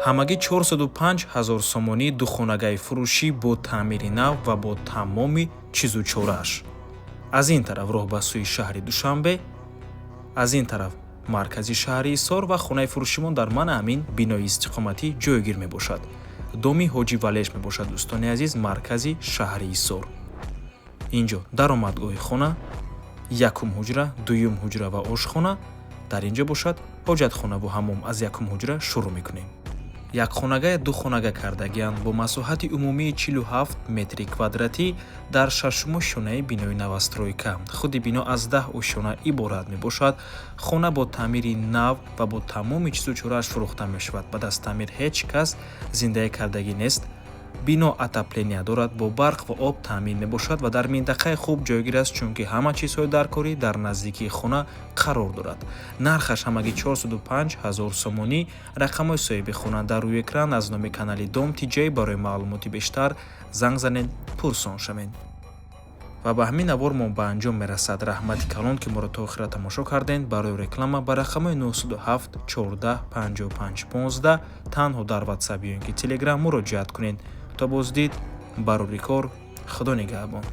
Ҳамагӣ 405 ҳазор сомонӣ, духонагаи фурӯшӣ бо таъмири нав ва бо тамоми чизу чорааш. Аз ин тараф роҳ ба сӯи шаҳри Душанбе, аз ин тараф маркази шаҳри Ҳисор ва хонаи фурӯшимон дар мана ҳамин бинои истиқоматӣ ҷойгир мебошад. Доми Ҳоҷи Валеш мебошад, дӯстони азиз, маркази шаҳри Ҳисор. Ин ҷо даромадгоҳи хона, якум ҳуҷра, дуюм ҳуҷра ва ошхона. Дар ин ҷо бошад ҳоҷатхонаву ҳаммом. Аз якум ҳуҷра шурӯъ мекунем. Якхонагая духонага кардагианд бо масоҳати умумии 47 метри квадратӣ дар шашуму ошёнаи бинои новостройка. Худи бино аз 10 ошёна иборат мебошад. Хона бо таъмири нав ва бо тамоми чизу чорааш фурӯхта мешавад. Баъд аз таъмир ҳеҷ кас зиндагӣ кардагӣ нест. Бино отопления дорад, бо барқ ва об таъмин мебошад ва дар минтақаи хуб ҷойгир аст, чунки ҳама чизҳои даркорӣ дар наздикии хона қарор дорад. Нархаш ҳамагӣ 405 ҳазор сомонӣ. Рақамҳои соҳиби хона дар рӯи экран. Аз номи канали Дом Тиҷай барои маълумоти бештар занг занед, пурсон шавед. Ва ба ҳамин навор мо ба анҷом мерасад. Раҳмати калон, ки моро то охира тамошо кардем. Барои реклама ба рақамҳои 907 14 55 15 танҳо дар Ватсап ё ин ки Телеграм муроҷиат кунед. То боздид, барори кор, Худо нигаҳбон.